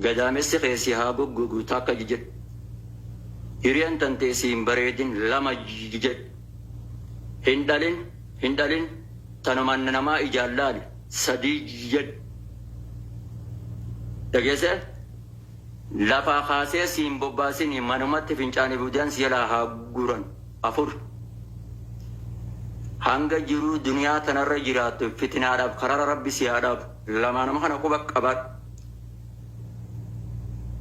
Gadaamessi kee si haa goggogu takka jedhi. Hiriyan tantee si hin bareedin lama jedhi. Hin dhalin hin dhalin tanumaan namaa ijaan laali 3 jedhi. Dhageessee? Lafaa kaasee si hin bobbaasini manumatti fincaaniif udaan si jalaa haa guuran 4. Hanga jiruu duniyaa tanarra jiraattu fitinaadhaaf karara Rabbi si haa dhaabu. Lamaanuma kana quba qabaadhu.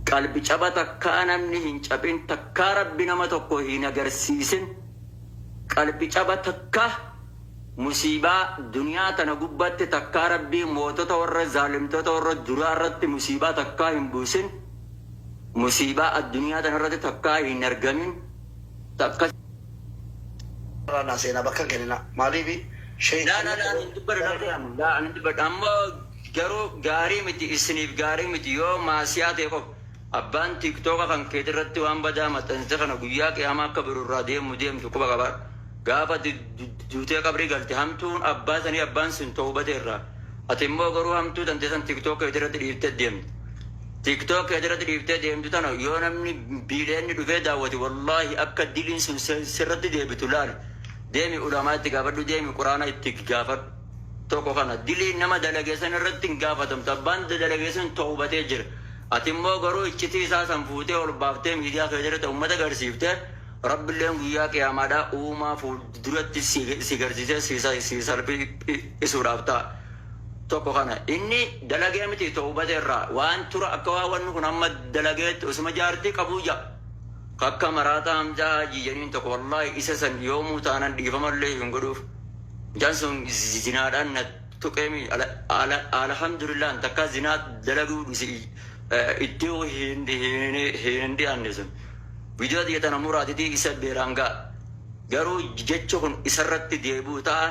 Qalbi caba takkaa namni hin caphin takkaa Rabbi nama tokko hin agarsiisin. Qalbi caba takka musiibaa duniyaa tana gubbatti takkaa Rabbii mootota warra zaalimtoota warra duraa irratti musiibaa takkaa hin buusin. Musiibaa addunyaa tana irratti takkaa hin argamin. Takka Irraa naa seenaa bakka hin kenninaa. Maaliifi Laa laa sheeyxaanni laa ani hin dubbadhu laa laa ani hin dubbadhu ammoo garuu gaarii miti isiniif gaarii miti yoo maasiyaa ta'e qofa abbaan tiiktooka kan keetirratti waan badaa maxxanse kana guyyaa qiyaamaa akka biru irraa deemu deemtu quba qabaadhu gaafa duutee qabrii galte hamtuun abbaa sanii abbaan sun towbate irraa ati immoo garuu hamtuu tante san tiiktook keetirratti dhiiftee deemte Tiktok keetirratti dhiiftee deemtu tana yoo namni biileenni dhufee daawwate wallaahi akka diliin sun sirratti deebitu laali. Deemi ulamaa itti gaafadhu deemi quraana itti gaafadhu. Tokko kana dilii nama dalage san irratti hin gaafatamtu abbaan dalage sun towbatee jira. Ati immoo garuu iccitii isaa san fuutee ol baaftee miidiyaa keetirratti ummata garsiiftee Rabbilleen guyyaa qiyaamaadhaa uumaa fuulduratti si garsiisee si salphisuudhaaf ta'a. Tokko kana. Inni dalagee miti towbate irraa. Waan tura akka waan wanni kun amma dalageetti osuma jaartii qabuu ja'a. Kakka maraataa Hamzaa Haajii janiin tokko wallaahi isa san yoomuu taanan dhiifamallee hin godhuuf. Mucaan sun zinaadhaan na tuqeemi alhamdulillah takkaa zinaa dalaguu dhisi itti hin dhiyaanne sun. Viidiyoo tiyya tana muraatitii isa beeraan ga'a. Garuu jechi kun isarratti deebi'u ta'a.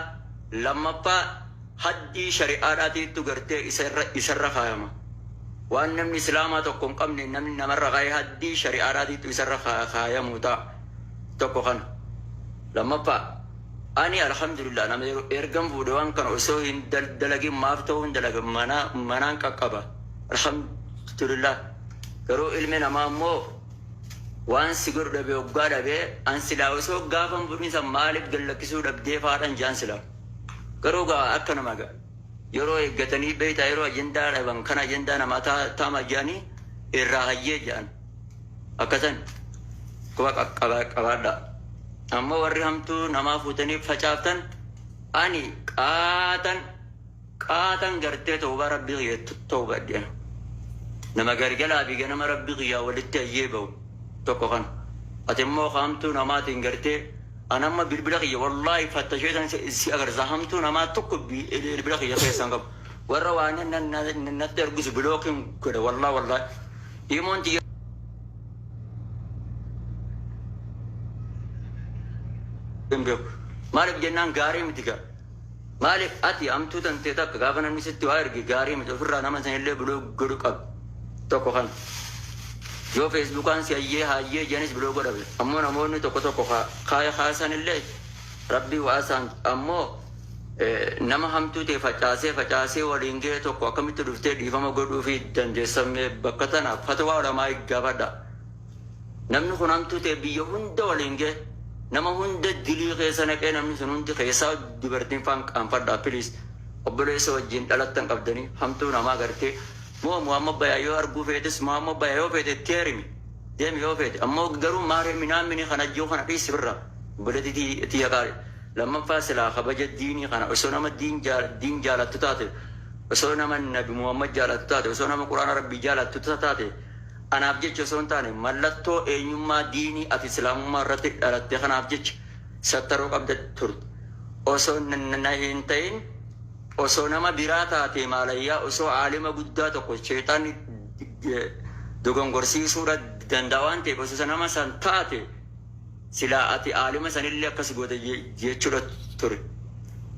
Lammaffaa haddii shari'aadhaatiittu gartee isa irra isarra kaayama. Waan namni islaamaa tokko hin qabne namni namarra kaaye haddii shari'aadhaatiittu isarra kaayamuu ta'a. Tokko kana. Lammaffaa ani alhamdulillah nama yeroo ergan fuudhe waan kana osoo hin dalagin maaf ta'uun dalaga mana manaan qaqqaba. Alhamdulillah. Garuu ilmi namaa immoo Waan si godhu dhabe hoggaa dhabe an silaa osoo gaafan fudhin san maaliif gad lakkisuu dhabdee faadhan jaan silaa. Garuu gaa akka nama gaa yeroo eeggatanii beektaa yeroo ajandaa dhaban kan ajandaa namaa taama jedhanii irraa hayyee jedhan. Akkasan quba qabaadhaa. Ammoo warri hamtuu namaa fuutanii facaaftan ani qaatan Qaatan gartee towbaa rabbii kiyya towbadhe. Nama galgalaa fi ganama rabbii kiyyaa walitti hayyee bahu tokko kana. Ati immoo ka hamtuu namaatiin gartee an amma bilbila kiyya wallaahi fattashee tan si agarsiisa hamtuu namaa tokko bilbila kiyya keessaa hin qabu. Warra waa natti ergus bilookiin godha wallaahi wallaahi. Imoon tiyya hin beeku. Maaliif jennaan gaarii miti gaa. Maaliif ati hamtuu tantee takka gaafa namni sitti waa erge gaarii miti ofirraa nama sanillee block godhu qabda. Tokko kana. Yoo feesbuukaan si hayyee haayyee jedhanis block godhabe. Ammoo namoonni tokko tokko kaaya kaasanillee rabbii waa isaan ammoo nama hamtuu ta'e facaasee facaasee waliin ga'e tokko akkamitti dhuftee dhiifama godhuufii dandeessa mee bakka tana fatwaa ulamaa gaafadha. Namni kun hamtuu ta'e biyya hunda waliin ga'e nama hunda dilii keessa naqee namni sun hundi keessaa dubartiin faan qaanfadhaa please obboleessa wajjin dhalattan qabdanii hamtuu namaa gartee moo Muhammad Bayaa yoo arguu feetes Muhammad Bayaa yoo feete itti heerimi deemi yoo feete ammoo garuu maaree minaamini kana jiru kana dhiisi birraa obboleettii tiyya qaali lammaffaa silaa kabaja diinii kana osoo nama diin jaalattu taate osoo nama nabi Muhammad jaalattu taate osoo nama quraana rabbii jaalattu taate Anaaf jecha osoo hin taane mallattoo eenyummaa diinii ati Islaamummaa irratti dhalatte kanaaf jecha sattaruu qabda turte. Osoo na hin ta'in osoo nama biraa taatee maalayyaa osoo aalima guddaa tokko sheeyxaanni dogongorsiisuudha danda'a waan ta'eef osoo nama san taate silaa ati aalima sanillee akkas goote jechuudha ture.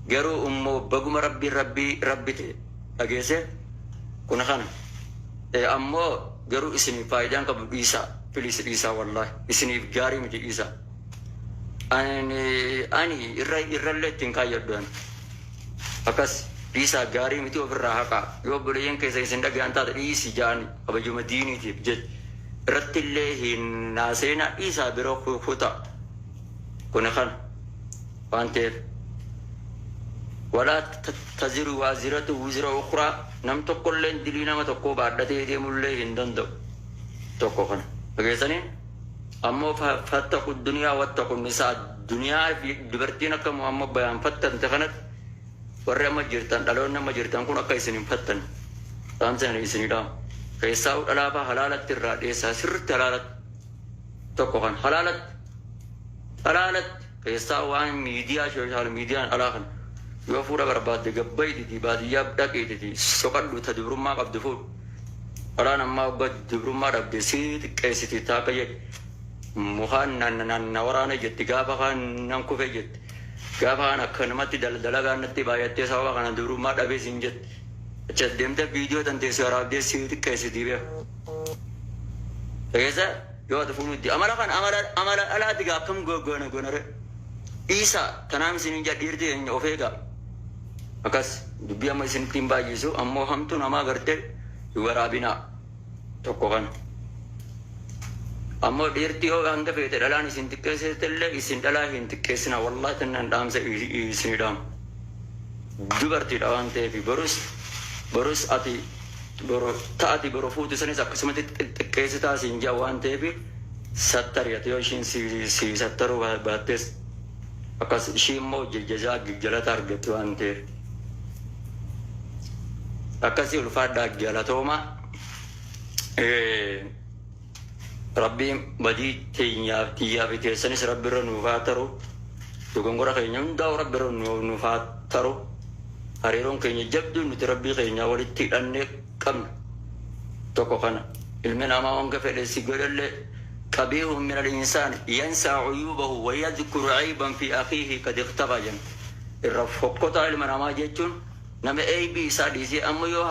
Garuu immoo baguma Rabbiin Rabbii Rabbi ta'e dhageesse kun kana. Ammoo garuu isiniif faayidaan qabu dhiisaa please dhiisaa wallaahi isiniif gaarii miti dhiisaa. Ani ani irra irrallee ittiin kaayyadhu ani. Akkas. Dhiisaa, gaarii miti, ofirraa haqaa. Yoo obboleeyyan keessa isin dhagayan taate dhiisi ja'ani kabajuma diiniitiif jecha irratti illee hin haasayinaa, dhiisaa bira kutaa. Kuni kana waan ta'eef. Walaa taziru waaziratu wizra ukhraa, nam tokkolleen dilii nama tokkoo baadhatee deemullee hin danda'u. Tokko kana. Dhageessanii? Ammoo fattaqu duniyaa wattaqu nisaa, duniyaa fi dubartiin akka Muhammad bayaan fattante kanatti warri amma jirtan, dhaloonni amma jirtan kun akka isin hin fattanne dhaamsa ani isinii dhaamu. Keessaa'uu dhalaafaa halaalatti irraa dheessaa, sirritti halaalatti. Tokko kan halaalatti. Halaalatti keessaa waan miidiyaa social miidiyaan alaa kana yoo fuudha barbaadde gabbayditi baadiyyaa dhaqiititi soqadhu, ta dubrummaa qabdu fuudhu. Dhalaan ammaa hogga dubrummaa dhabde si xiqqeessiti, taakka jedhi mukaan na waraana jetti, gaafa kaan nan kufe jetti, gaafa kaan akkanumatti dalagaan natti baay'attee sababa kana dubrummaa dhabee siin jetti. Achi as deemtee viidiyoo tanteessi waraabdee si xiqqeessiti beeku. Keessa yoo ati fuudhutti amala kana amala amala dhalaati gaa akkam goona goonare dhiisaa. Tanaaf isinin jedha, dhiirti keenya of eegaa. Akkas dubbii amma isinitti hin baay'isu, ammoo hamtuu namaa gartee hin waraabinaa. Tokko kana. Ammoo dhiirti yoo hanga feete dhalaan isin xiqqeessite illee isin dhalaa hin xiqqeessinaa. Wallaahi tannan dhaamsa isinii dhaamu. Dubartiidha waan ta'eef borus borus ati boru ta'ati boru fuutu sanis akkasumatti xiqqeessitaa siin jaa waan ta'eef sattari ati. Yoo ishiin si sattaruu baattes akkas ishii immoo jajjazaa jalata argatti waan ta'eef. Akkasii, ulfaadhaa, galatooma. Rabbiin badii teenyaaf tiyyaa fi teessanis Rabbi irra nuuf haa taru. Dogongora keenya hundaa'u Rabbi irra nuuf haa taru. Hariiroon keenya jabduun nuti Rabbii keenya walitti hidhannee qabna. Tokko kana. Ilmi namaa hanga fedhe si godhallee, قبيح من الإنسان ينسى عيوبه ويذكر عيبا في أخيه قد اختفى jen. Irra fokkotaa ilma namaa jechuun nama eeybii isaa dhiisee, amma yoo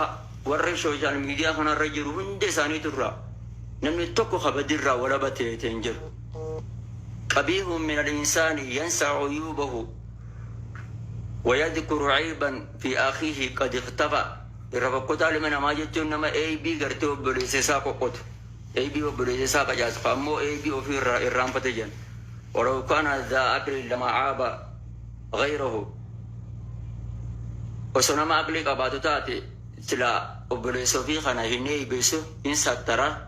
warri social media kanarra jiru hundi isaaniitu irraa namni tokko kabadirraa walaba ta'e hin jiru. قبيح من الإنسان ينسى عيوبه ويذكر عيبا في أخيه قد اختفى. Irra fokkotaa ilma namaa jechuun nama eeybii gartee obboleessa isaa qoqqotu. Eeybii obboleessa isaa qacaasu, ammoo eeybii ofii irraa irraanfate jedhan. ولو كان ذا عقل لما عاب غيره, osoo nama aqlii qabaatu taate sila obboleessa ofii kana hin eeybeessu, hin sattara,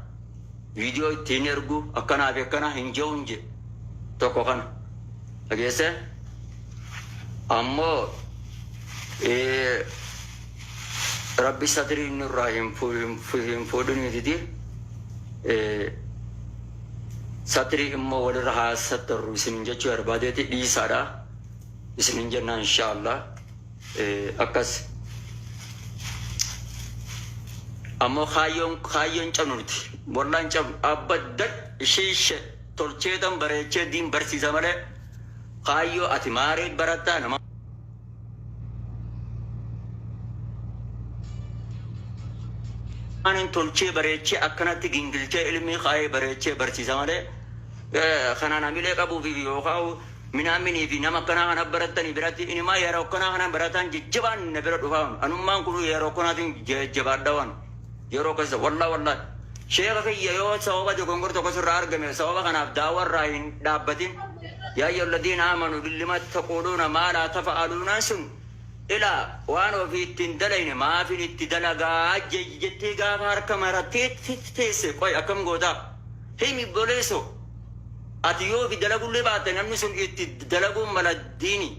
viidiyoo ittiin ergu akkanaa fi akkana hin jehu hin jedhu. Tokko kana. Dhageesse? Ammoo Rabbi satrii nurraa hin fuudhiniititi, satrii immoo walirra haa sattarru isin jechuu barbaadeeti. Dhiisaadha isinin jenna, inshaallah. Akkas ammoo kaayyoon cabnuti, wallaan cabnu abaddan. Ishiishe tolcheetan bareechee diin barsiisa malee kaayyoo ati maaree barattaa nama Anin tolchee bareechee akkanatti gingilchee ilmii kaayee bareechee barsiisa malee kanaan hamilee qabuuf yookaan minaaminii fi nama akkanaa kana barattanii biratti inimaa yeroo akkanaa kana barataan jajjabaan na bira dhufaa. Anummaan kun yeroo akkanaatiin jajjabaadha waan yeroo keessa. Wallaa wallaa, sheeka kiyya, yoo sababa dogongor tokko sirraa argame sababa kanaaf daawwarraa hin dhaabbatin. يا أيها الذين آمنوا لم تقولون ما لا تفعلون sun ilaa waan ofii ittiin dalayne maafin itti dalagaa jettee gaafa harka marattee teesse qoy akkam gootaa? Himi boleeso, ati yoo fi dalagullee baatte namni sun itti dalaguun mala. Diini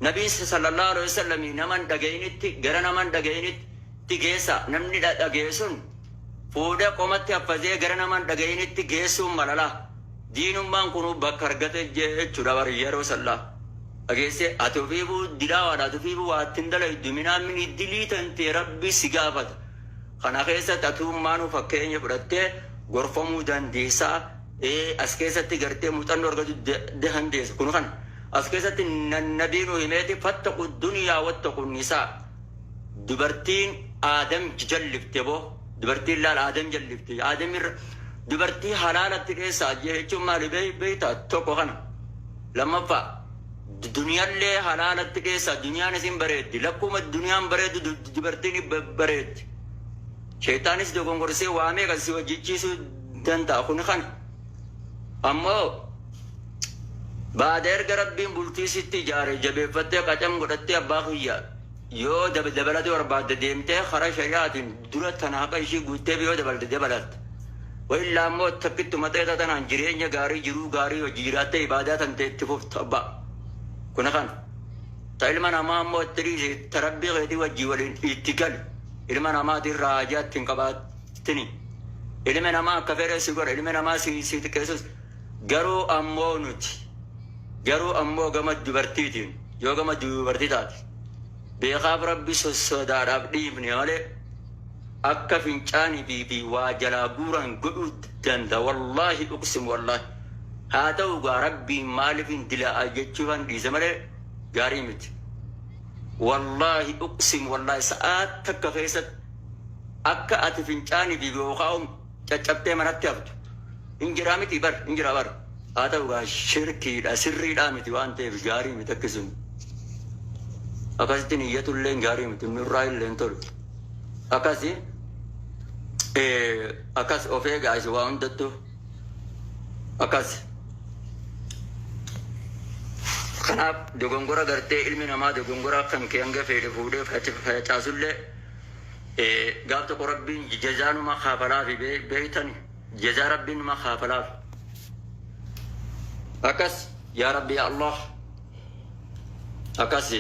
nabiin صلى الله عليه وسلم naman dhagayinitti gara naman dhagayinitti geessa. Namni dhagaye sun fuudhee qomatti haffazee gara naman dhagayinitti geessuun malala. Diinummaan kun bakka argate jechuudha bari. Yeroo sallaa dhageesse ati ofiifuu dilaawaadha, ati ofiifuu waa ittiin dalaydu minaamini dilii tantee Rabbi si gaafata. Kana keessatti atummaanuu fakkeenya fudhattee gorfamuu dandeessaa. As keessatti gartee muuxannoo argatu dandeessa. Kun kana as keessatti nabiin himeeti: فاتقوا الدنيا واتقوا النساء. Dubartiin Aadam jallifte boo, dubartiin laal Aadam jallifte. Aadam irra dubartii halaalatti dheessaa jechuun maali beeytaa? Tokko kana. Lammaffaa Duniyaallee halaalatti keessa duniyaan isin bareeddi. Lakkuma duniyaan bareeddu dubartiin bareeddi. Sheexaanis dogongorsee waamee kan si hojjechiisuu danda'a kun kana. Ammoo baada erga Rabbiin bultii sitti ijaare jabeeffattee qacam godhattee abbaa kiyya yoo dabalate barbaadde deemtee karaa shari'aatiin dura tana haqa ishii guuttee yoo dabalte dabalatte. Wayillaa immoo takkittuma ta'e tanaan jireenya gaarii jiruu gaarii hojii jiraattee ibaadaa tan ta'e itti fuftu abbaa. Kuna kana. Ta ilma namaa immoo itti dhiisi ta Rabbii keetii wajjii waliin itti gali. Ilma namaatiin raajaa ittiin qabaattini. Ilmi namaa akka fedhe si godha. Ilmi namaa si xiqqeessus. Garuu ammoo nuti. Garuu ammoo gama dubartiitiin yoo gama dubartii taate beekaaf Rabbi sossodaadhaaf dhiifne malee akka fincaanii fi waa jalaa guuran godhuu danda'a. Wallaahi uqsimu wallaahi. Haa ta'u gaa Rabbiin maaliif hin dilaa'a jechuufan dhiise malee gaarii miti. Wallaahi uqsimu wallaahi sa'aat takka keessatti akka ati fincaanii fi yookaan caccabtee manatti haftu. Hin jiraa miti bar hin jiraa bar. Haa ta'u gaa shirkiidha sirriidhaa miti waan ta'eef gaarii miti akkasuma. Akkasitti niyyatullee gaarii miti nurraa illee hin tolu. Akkasi akkas of eegaa isin waa hundattuu akkas. Kanaaf dogongora gartee ilmi namaa dogongora kan kee hanga fedhe fuudhee facaasullee gaaf tokko Rabbiin jazaanuma kaafalaafi beeytani jazaa Rabbiin numa kaafalaaf. Akkas yaa Rabbi yaa Allah akkas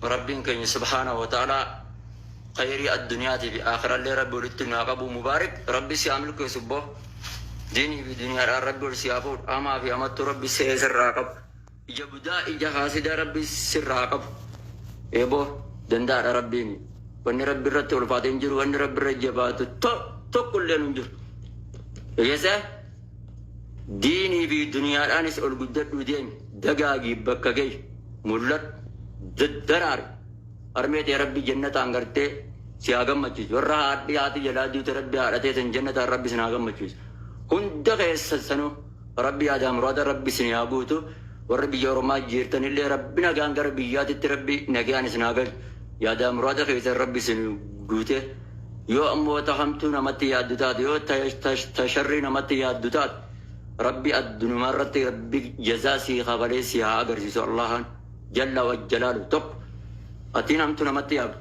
Rabbiin keenya subhaanahu wa ta'ala khayrii addunyaatii fi aakhirallee Rabbi walitti nu haa qabu. Mubaarik Rabbi si haa milkeessu boo. Diinii fi duniyaadhaan Rabbi ol si haa fuudhu. Hamaa fi hamattuu Rabbi sirraa qabu. Ija budaa ija haasidaa Rabbi sirraa qabu. Eeboo danda'aadha Rabbiin. Wanni Rabbi irratti ulfaate hin jiru. Wanni Rabbi irra jabaatu tokko illee hin jiru. Dhageessee? Diinii fi duniyaadhaanis ol guddadhuu deemi. Dagaagii bakka gahi. Mul'adhu. Daraari. Harmee tee Rabbi jannataan gartee si haa gammachiisu. Warra haadhi haati jalaa duute Rabbi haadha tee san jannataan Rabbi sin haa gammachiisu. Hunda keessa sanuu Rabbi yaadaa muraada Rabbi sin haa guutu. Warri biyya Oromaa jirtanillee Rabbi nagaan gara biyyaatitti Rabbi nagaan isin haa galchu. Yaadaa muraada keessan Rabbi sin guute. Yoo ammoo ta hamtuu namatti yaaddu taate yoo ta sharrii namatti yaaddu taate Rabbi addunuma irratti Rabbi jazaa sii kafalee si haa agarsiisu Allahan jalla wa jalaalu tokko atiin hamtuu namatti yaaddu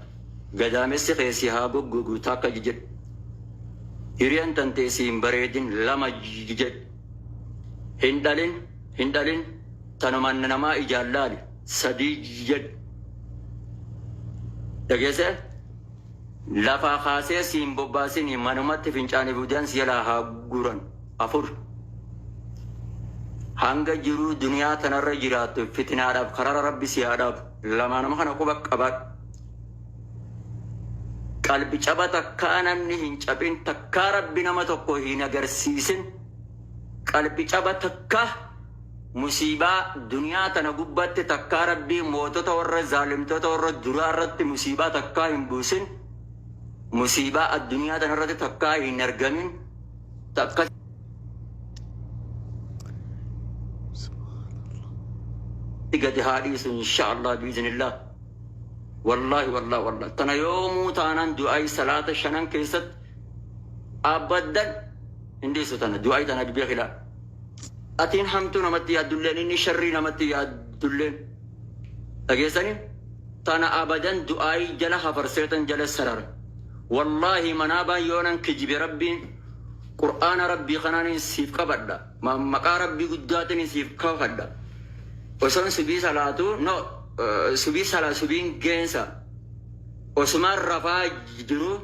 gadaamessi kee si haa goggogu takka jedhu. Hiriyaan tantee si hin bareedin lama jedhu. Hin dhalin hin dhalin tanumaan namaa ijaan laali sadii jedhu. Dhageessee? Lafaa kaasee si hin bobbaasinii manumatti fincaanii fi udaan si jalaa haa guuran. Afur. Hanga jiruu duniyaa tanarra jiraattu fitinaadhaaf karara Rabbi si haa dhaabu. Lamaanuma kana quba qabaadhu. Qalbi caba takkaa namni hin caphin takkaa Rabbi nama tokko hin agarsiisin. Qalbi caba takkaa musiibaa duniyaa tana gubbatti takkaa Rabbii mootota warra zaalimtoota warra duraa irratti musiibaa takkaa hin buusin. Musiibaa addunyaa tana irratti takkaa hin argamin. Takka gadi haa dhiisu insha Allah biiznillah. Wallaahi wallaahi wallaahi tana yoomuu taanaan du'aayi salaata shanan keessatti abaddan hin dhiisu tana du'aayi tana beekilaa. Atiin hamtuu namatti yaaddulleen inni sharrii namatti yaaddulleen dhageessanii tana abadan du'aayi jala hafarseetan jala sarara. Wallaahi manaabaan yoonan kijibe Rabbiin Qur'aana Rabbii kanaan siif qabadha. Maqaa Rabbii guddaatiin siif kakadha. Osoon subii salaatu no subii sala subiin geensa osumaan rafaa jiru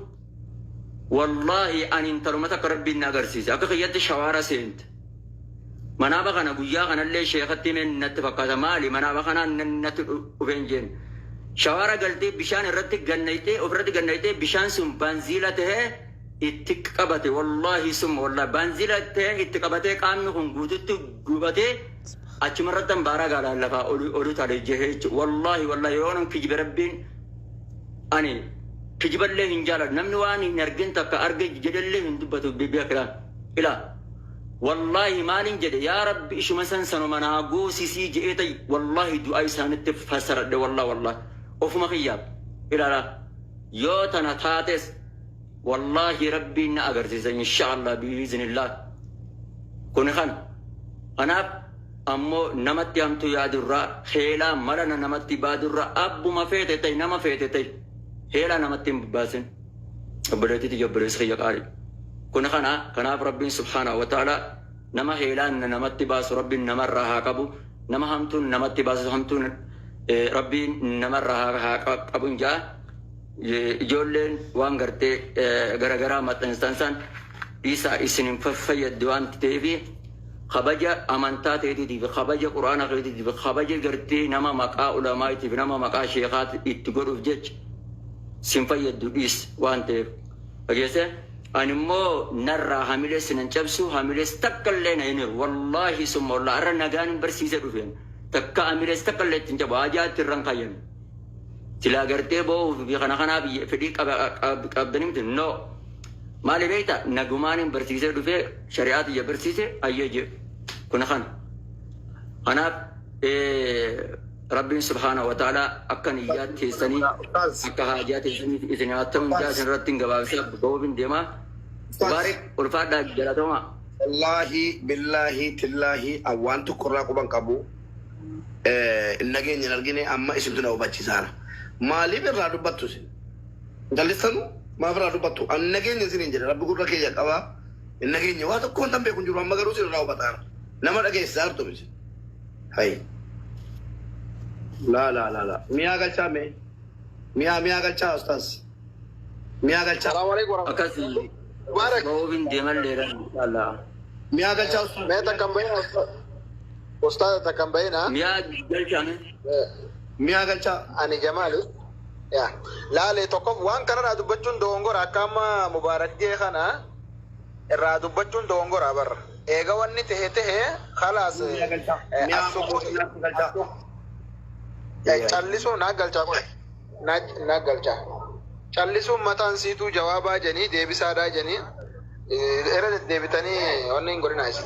wallaahi ani intaluma takka Rabbiin na agarsiise. Akka kiyyatti shawaara seente. Manaaba kana guyyaa kanallee sheekatti himeen natti fakkaata. Maali manaaba kanaan natti dhufeen jeen. Shawaara galtee bishaan irratti gannayxee ofirratti gannayxee bishaan sun baanziila tahee itti qabate. Wallaahi summa wallaahi baanziila tahee itti qabatee qaamni kun guututti gubatee achuma irratti hambaaraa gaalaan lafaa olu tale jehee jechuudha. Wallaahi wallaahi yoo nan kijibe Rabbiin ani kijiballee hin jaaladhu. Namni waan hin argin takka arge jedhellee hin dubbatu beekilaa. Ilaa. Wallaahi maalin jedhe yaa rabbi ishuma san sanuma naa goosisii je'ee ta'i wallaahi du'aa isaanitti fassaradhe wallahi wallahi ofuma kiyyaaf ilaalaa yoo tana taates wallaahi rabbiin na agarsiisa inshaallah biiznillah kuni kana kanaaf ammoo namatti hamtuu yaadurraa heelaa mala na namatti baadurraa abbuma feete ta'i nama feete ta'i heelaa namatti hin baasin. Obboleettii tiyya obboleessa kiyya qaalii. Kun kana kanaaf Rabbiin subhaanahu wa ta'aalaa nama heelaan namatti baasu Rabbiin namarraa haa qabu nama hamtuun namatti baasu hamtuun Rabbiin namarraa haa qabun ja'a. Ijoolleen waan gartee garagaraa maxxansitan san dhiisaa isin hin fayyaddu waan ta'eef kabaja amantaa teetiitiif kabaja quraana keetiitiif kabaja gartee nama maqaa ulamaatiif nama maqaa sheekaati itti godhuuf jecha sin fayyaddu dhiis waan ta'eef. Dhageesse? Ani immoo narraa hamilees nan cabsu hamilees takka illee na hin hiru. Wallaahi summa wallaahi har'a nagaan hin barsiise dhufeen. Takka hamilees takka illee ittiin cabu haajaa itti irran kayyan. Silaa gartee boo'uuf fi kana kanaaf fedhii qabdanii miti. No. Maali beekta nagumaan hin barsiisee dhufee shari'aa tiyya barsiise ayyee jee. Kun kana. Kanaaf Rabbiin subhaanahu wa ta'aalaa akka niyyaa teessanii Ustaaz. akka haajaa teessanii isin haa ta'u hundaa Ustaaz. isin irratti hin gabaabsaa ba'uuf hin deemaa. Ustaaz. Mubaarik ulfaadhaa galatoomaa. Wallaahi billaahi tillaahi an waan tokko irraa quban qabu nageenya hin argine amma isintu na hubachiisaara. Maaliif irraa dubbattu isin? Jallistanu maaf irraa dubbattu? An nageenya isin hin jedhe rabbi gurra keeyya qaba. Hin nageenya waa tokko wantan beeku hin jiru amma garuu isin irraa hubataara. Nama dhageessisaa jirtu isin. Hay. Laa laa laa laa. Mi'aa galchaa mee. Mi'aa mi'aa galchaa ustaaz. Mi'aa galchaa. Salaamu alaikum Akkas warahmatullahi Mubarak. ba'uuf hin deemalleedha inshallah. Mi'aa galchaa ustaaz. Mee takkan bahina ustaaz takkan bahina. Mi'aa galchaame. Mi'aa galchaa. Ani Jamaali. Yaa. Laale tokkof waan kanarraa dubbachuun dogongora akka amma Mubaarak jee kana irraa dubbachuun dogongora barra. Eega wanni tehe tehe khalaas Mi'aa galchaa. Mi'aa as-sukuut galchaa. callisuu naa galchaa qoy naa galchaa. Callisuun mataan siituu jawaabaa janii deebisaadhaa janii irra deddeebitanii wanni hin godhinaa isin.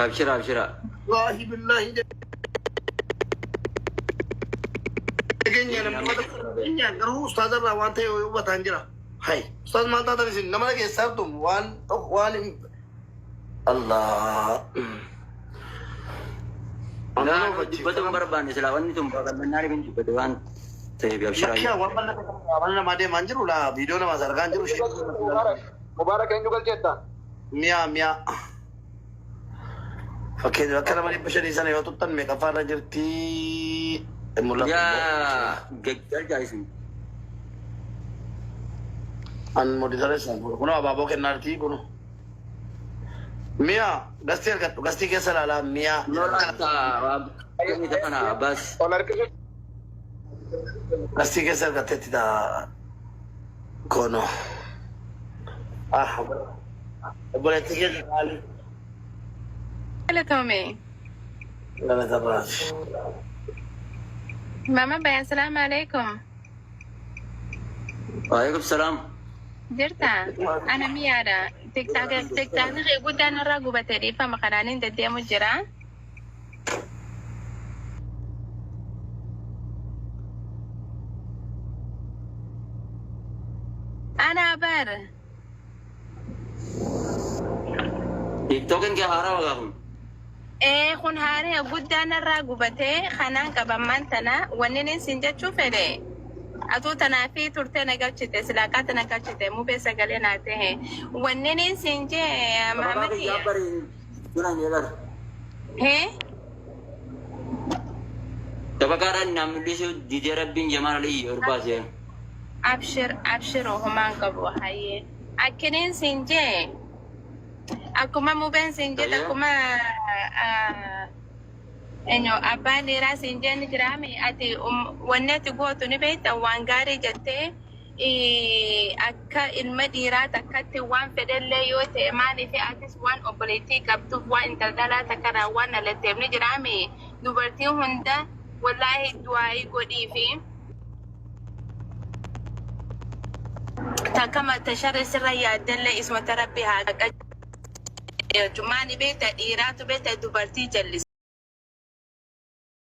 Abshira abshira. Wallaahi billaahi dhageenya namoota dhageenya garuu ustaaza irraa waan ta'e hubataan jira. Hay ustaaz maal taatan isin nama dhageessaa jirtu waan waan Allah. Naa dubbatu hin barbaanne silaa wanni tun babal'annaan hin dubbate waan ta'eef abshira. Lakkiyaa waan bal'aa mana namaa deemaa hin jiru laa viidiyoo namaas argaa hin jiru ishee. Mubaarak eenyu galcheetta? Mi'a mi'a. Fakkeenya bakka nama 500 sana yoo tuttan meeqaffaa irra jirti mul'atu. Yaa galchaa isin. An moditara isaan kunoo abaaboo kennaartii kunoo. Mi'a gastii argadhu gastii keessa ilaalaa mi'a. Lola kana bas. Ol harkisu. Gastii keessa argatteetti ta'a kunoo. Ah obboleettii keessa ilaali. Galatoomi. Galata biraati. Mama Bayan, salaamu alaikum. Waalaikum salaam. Jirta? Ana miyaadha. Tiktaakni kee guddaan irraa gubate dhiifama kanaan hin deddeemu jira. Ana bar. Tiktookin kee haaraa wagaa kun. Ee kun haaree guddaan irraa gubatee kanaan qabammaan tana wanni inni sin jechuu fedhe. Atuu tanaa fi turtee na galchite silaa qaata na galchite mubee sagalee naa tahe. Wanni inni sin jee Sababaa Mahamad kiyyaa bari jiran jedhara. Hee? Tabaqaadhaan naan mul'isuu didee rabbiin jamaal aliyyi ol baasee. Abshir abshir homaan qabu hayyee. Akkiniin sin jee akkuma mubeen sin jedhe Hayyee. akkuma eenyu abbaan dhiiraa sin jee ni jiraami ati wanni ati gootu ni beekta waan gaarii jettee akka ilma dhiiraa takkatti waan fedhellee yoo ta'e maaliif atis waan obboleettii qabduuf waan intala dhalaa takkarraa waan dhalatteef ni jiraami dubartii hunda wallaahi du'aa'ii godhii fi takka mata sharri sirra yaaddellee ismata rabbi haa qajeelchu. Maali beekta, dhiiraatu beekta dubartii jallisa.